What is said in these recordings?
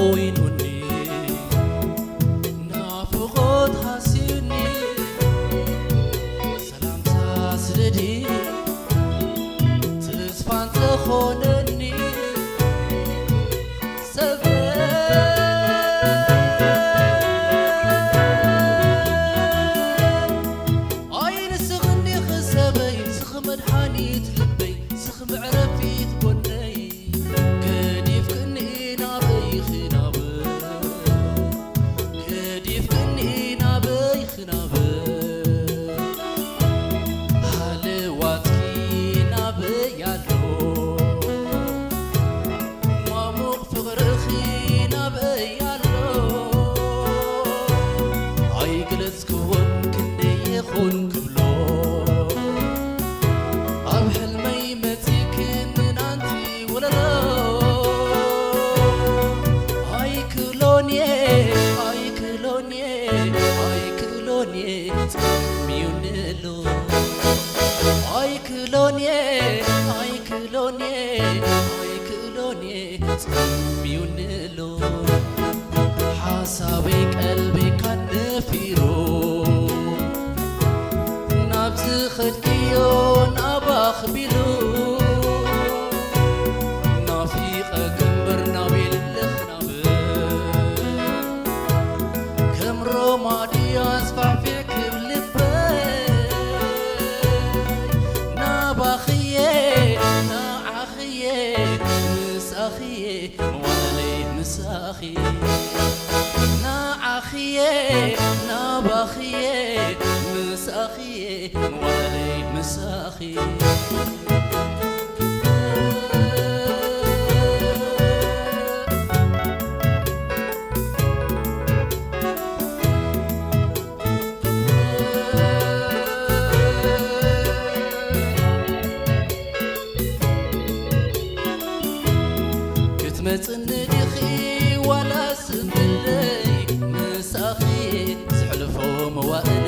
ኮይኑኒ ናፍቖት ሃስዩኒ ሰላምታ ስደዲ ተስፋ እንተኾነኒ ሰበይ ኣይ ንስኺ እንዲኺ ሰበይ ንስኺ መድሓኒት ልበይ ንስኺ መዕረፊት ጎነይ ገዲፍክኒ ናበይኺ ናበይ ገዲፍክኒ ናበይኺ ናበይ ሃለዋትኪ ናበይ ኣሎ ማሙቕ ፍቕርኺ ናበይ ኣሎ ኣይግለጽክዎን ክንደይ ይኹን ክብሎ ኣብ ሕልመይ መጺክኒ ናንቲ ወለሎ ኣይክእሎን እየ ኣይክእሎን እየ ኣይክእሎን እየ ጸሚዩኒ ኣሎ ኣይክእሎን እየ ኣይክእሎን እየ ኣይክእሎን እየ ጸሚዩኒ ኣሎ ሓሳበይ ቀልበይ ካነፊሩ ናብ ዝኸድክዮ ናብ ኣኽቢሉ ናፊቐ ክምበር ናብ የለኽ ናብ ከም ሮማድያ ኣስፋሕፊሕ ክብል ልበይ ናባኽየ ንዓኽየ ምሳኽየ መዋእለይ ምሳኺ ንዓኽየ ናባኽየ ምሳኽየ መዋእለይ ምሳኺ ክትመጽኒ ዲኺ ዋላ ስምብለይ ምሳኺ ዘሕልፎ መዋእል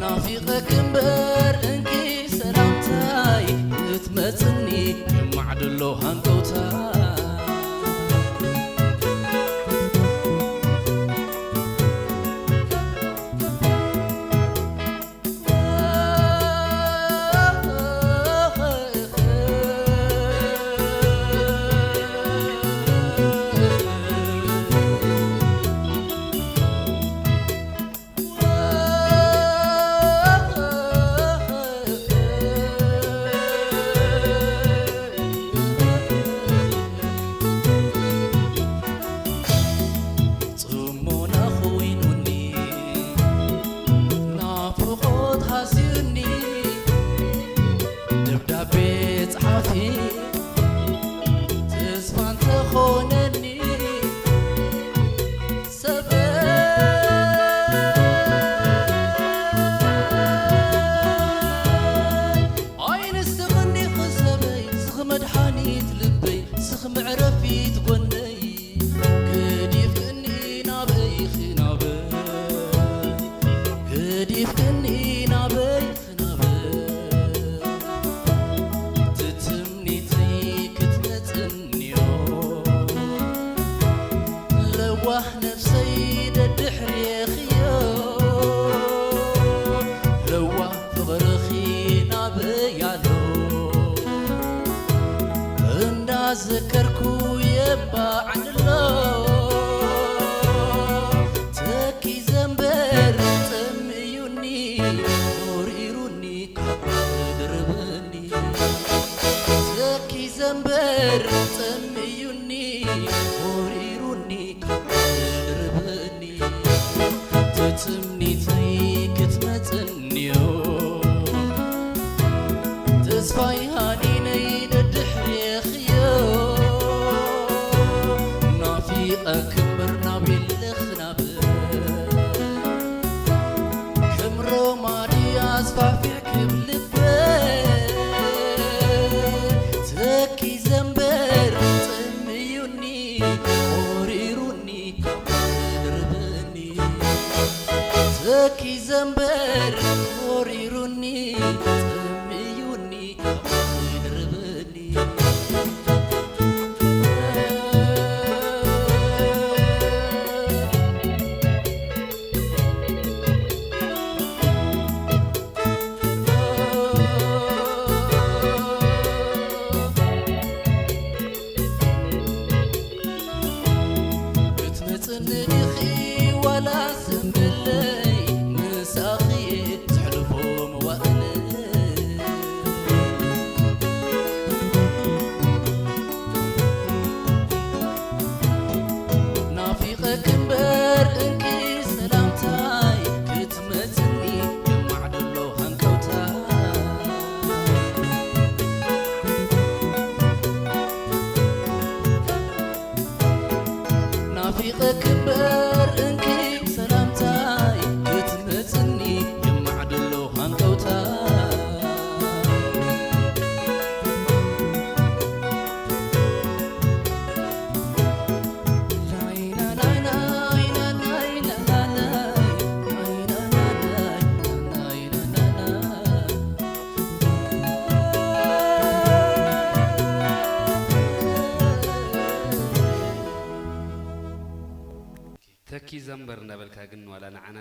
ናፊቐኪ እምበር እንኪ ሰላምታይ ክትመጽኒ የማዕድሎ ሃንቀውታ ጽሞና ኮይኑኒ ናፍቖት ሃስዩኒ ደብዳቤ ጸሓፊ ተስፋ እንተኾነኒ ሰበይ ኣይ ንስኺ እንዲኺ ሰበይ ንስኺ መድሓኒት ልበይ ንስኺ መዕረፊት ጎነይ ገዲፍክኒ ናበይኺ ናበይ ገዲፍክኒ ናበይኺ ናበይ ትትምኒተይ ክትመጽንዮ ለዋህ ነፍሰይ ደድሕሬኽዮ ለዋህ ፍቕርኺ ናበይ ኣሎ እንዳዘከርኩ የንባዕንሎ ተኪዘ እምበር ጸምዩኒ ወሪሩኒ ካብ ድርብኒ ተኪዘ እምበር ጸምዩኒ ወሪሩኒ ካብ ድርብኒ ትትምኒተይ ክትመጽንዮ ተስፋይ ሃኒነይ ደድሕሬኽዮ ናፊቐ ክምበር ናብ የለኽ ናብ ከም ሮማድያ ኣስፋሕፊሕ ክብል ልበ ተኪዘ እምበር ጸምዩኒ ወሪሩኒ ካብ ድርብኒ ተኪዘ እምበር ወሪሩኒ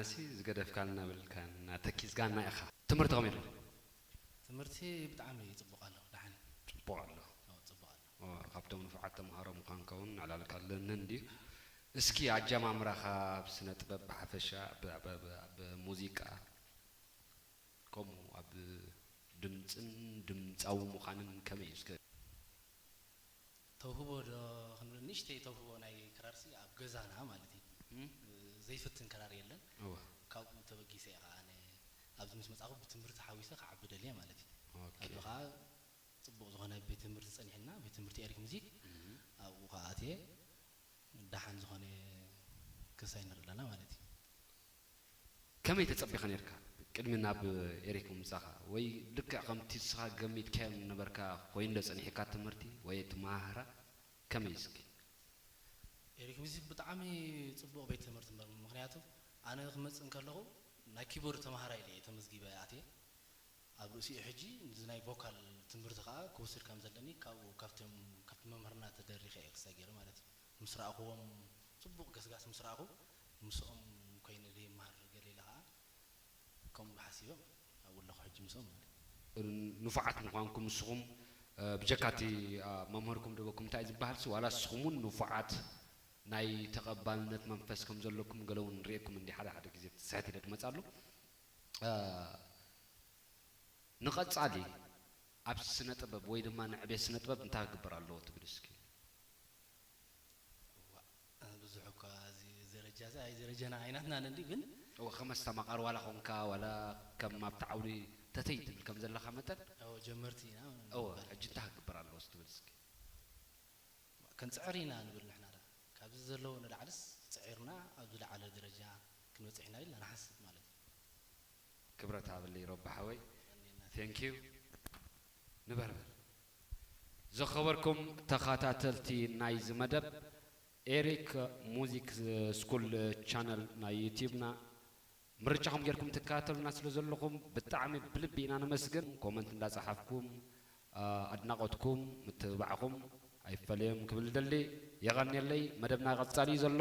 ሲ ዝገደፍካልና ብልካና ተኪዝጋና ኢኻ። ትምህርቲ ከመይ ኣሎ? ትምህርቲ ብጣዕሚ ጽቡቕ ኣሎ፣ ደሓን እዩ። ጽቡቕ ኣሎ። ኦ፣ ጽቡቕ ኣሎ። ኦ፣ ካብቶም ንፉዓት ተምሃሮ ምዃንካ እውን ንዕላልካ ኣለኒ እንድዩ። እስኪ ኣጀማምራኻ ኣብ ስነ ጥበብ ብሓፈሻ፣ ብ- ብ- ብ- ኣብ ሙዚቃ፣ ከምኡ ኣብ ድምጽን ድምጻዊ ምዃንን ከመይ እዩ እስከ? ተውህቦ ዶ ክንብል፣ ንእሽተይ ተውህቦ ናይ ክራርሲ ኣብ ገዛና ማለት እዩ። እም? ዘይፍትን ክራር የለን። እወ። ካብኡ ተበጊሰ እየ ከዓ ኣነ ኣብዚ ምስ መጻኹ ብትምህርቲ ሓዊሰ ክዓቢ ደልየ ማለት እዩ። ኦኬ። ኣብዚ ከዓ ጽቡቕ ዝኾነ ቤት ትምህርቲ ጸኒሕና፣ ቤት ትምህርቲ ኤሪክ ሙዚክ። እም። ኣብኡ ከዓ ኣትየ ደሓን ዝኾነ ክሳይ ንርኢ ኣለና ማለት እዩ። ከመይ ተጸቢኻ ነርካ ቅድሚ ናብ ኤሪክ ምምጻኻ? ወይ ልክዕ ከምቲ ንስኻ ገሚትካዮ ነበርካ ኮይኑ ዶ ጸኒሕካ ትምህርቲ ወይ እቲ መሃህራ? ከመይ እስኪ? ኤሪክ ሚዚክ ብጣዕሚ ጽቡቕ ቤት ትምህርቲ እምበር፣ ምኽንያቱ ኣነ ክመጽእ እንከለኹ ናይ ኪቦርድ ተማሃራይ ኢለ እየ ተመዝጊበ ኣትየ። ኣብ ርእሲኡ ሕጂ እዚ ናይ ቮካል ትምህርቲ ከኣ ክወስድ ከም ዘለኒ ካብኡ ካብቶም ካብቲ መምህርና ተደሪኸ እየ ክሳይ ገይረ ማለት እዩ። ምስ ረኣኽዎም ጽቡቕ ገስጋስ ምስ ረኣኹ ምስኦም ኮይነ ዘይመሃር ገለ ኢለ ከኣ ከምኡ ሓሲበ ኣብኡ ኣለኹ ሕጂ ምስኦም ማለት እዩ። ንፉዓት ምዃንኩም ንስኹም ብጀካ እቲ መምህርኩም ደበኩም እንታይ ዝበሃልሲ ዋላ ንስኹም እውን ንፉዓት ናይ ተቐባልነት መንፈስ ከም ዘለኩም ገለ እውን ርእየኩም እንዲ ሓደ ሓደ ግዜ ትስሕት ኢለ ድመጻሉ። ንቐጻሊ ኣብ ስነ ጥበብ ወይ ድማ ንዕቤት ስነ ጥበብ እንታይ ክግበር ኣለዎ ትብል እስኪ? ብዙሕ እኳ እዚ ደረጃ እዚ ኣይ ደረጃና ኣይናትናን እንዲ ግን እወ ከም ኣስተማቓሪ ዋላ ኾንካ ዋላ ከም ኣብቲ ዓውዲ ተተይ ትብል ከም ዘለኻ መጠን እወ ጀመርቲ ኢና እወ ንበሃል። ሕጂ እንታይ ክግበር ኣለዎ ትብል እስኪ? ክንጽዕር ኢና ንብል ንሕና ዳ ካብዚ ዘለዎ ንላዕልስ ጽዒርና ኣብ ዝለዓለ ደረጃ ክንበጽሕ ኢና ኢልና ንሓስብ ማለት እዩ። ክብረት ሃበለይ ሮቢ ሓወይ። Thank you። ንበርበር። ዝኸበርኩም ተኸታተልቲ ናይዚ መደብ ኤሪክ ሙዚክ ስኩል ቻነል ናይ ዩቲዩብና ምርጫኹም ጌርኩም ትከታተሉና ስለ ዘለኹም ብጣዕሚ ብልቢ ኢና ነመስግን። ኮመንት እንዳጸሓፍኩም ኣድናቖትኩም ምትብባዕኹም ኣይፈለዮም ክብል ደሊ። የቐንየለይ። መደብና ቀጻሊ እዩ ዘሎ።